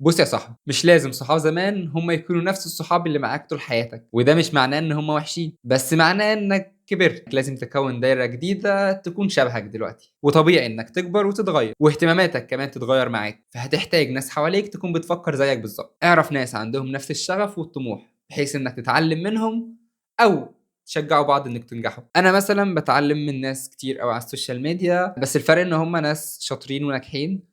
بُص يا صاحبي، مش لازم صحاب زمان هم يكونوا نفس الصحاب اللي معاك طول حياتك، وده مش معناه إن هم وحشين، بس معناه إنك كبرت، لازم تكوّن دايرة جديدة تكون شبهك دلوقتي، وطبيعي إنك تكبر وتتغيّر، واهتماماتك كمان تتغيّر معاك، فهتحتاج ناس حواليك تكون بتفكّر زيك بالضبط. اعرف ناس عندهم نفس الشغف والطموح، بحيث إنك تتعلم منهم أو تشجعوا بعض إنكم تنجحوا. أنا مثلًا باتعلم من ناس كتير أوي على ال social media، بس الفرق إن هم ناس شاطرين وناجحين،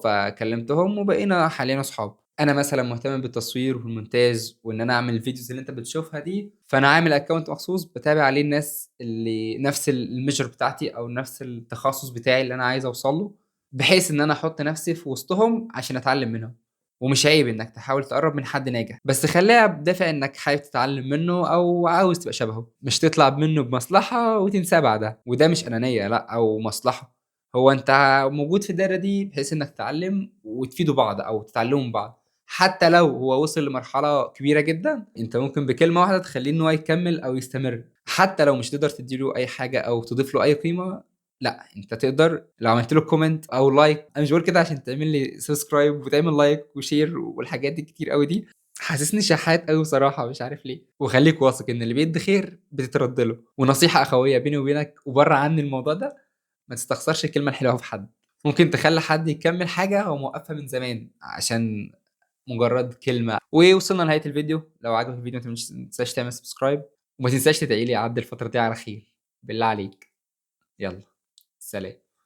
فكلمتهم وبقينا حاليًا أصحاب. أنا مثلًا مهتم بالتصوير والمونتاج وإن أنا أعمل ال videos اللي أنت بتشوفها دي، فأنا عامل account مخصوص باتابع عليه الناس اللي نفس الmajor بتاعتي أو نفس التخصص بتاعي اللي أنا عايز أوصل له، بحيث إن أنا أحط نفسي في وسطهم عشان أتعلم منهم. ومش عيب إنك تحاول تقرّب من حد ناجح، بس خلّيها بدافع إنك حابب تتعلم منه أو عاوز تبقى شبهه، مش تطلع منه بمصلحة وتنساه بعدها، وده مش أنانية لأ أو مصلحة، هو أنت موجود في الدايرة دي بحيث إنك تتعلم وتفيدوا بعض أو تتعلموا من بعض، حتى لو هو وصل لمرحلة كبيرة جدًا، أنت ممكن بكلمة واحدة تخلّيه إن هو يكمّل أو يستمر، حتى لو مش تقدر تدّي له أي حاجة أو تضيف له أي قيمة، لأ، أنت تقدر لو عملت له comment أو like. أنا مش باقول كده عشان تعمل لي subscribe وتعمل like وshare والحاجات دي الكتير أوي دي، حاسسني شحات أوي بصراحة مش عارف ليه. وخلّيك واثق إن اللي بيدّي خير بتترد له، ونصيحة أخوية بيني وبينك وبرّه عني الموضوع ده، ما تستخسرش الكلمة الحلوة في حد، ممكن تخلّي حد يكمّل حاجة هو موقّفها من زمان عشان مجرد كلمة. ووصلنا لنهاية الفيديو، لو عجبك الفيديو ما تنساش تعمل subscribe وما تنساش تدعي لي أعدّي الفترة دي على خير، بالله عليك. يلا سلام.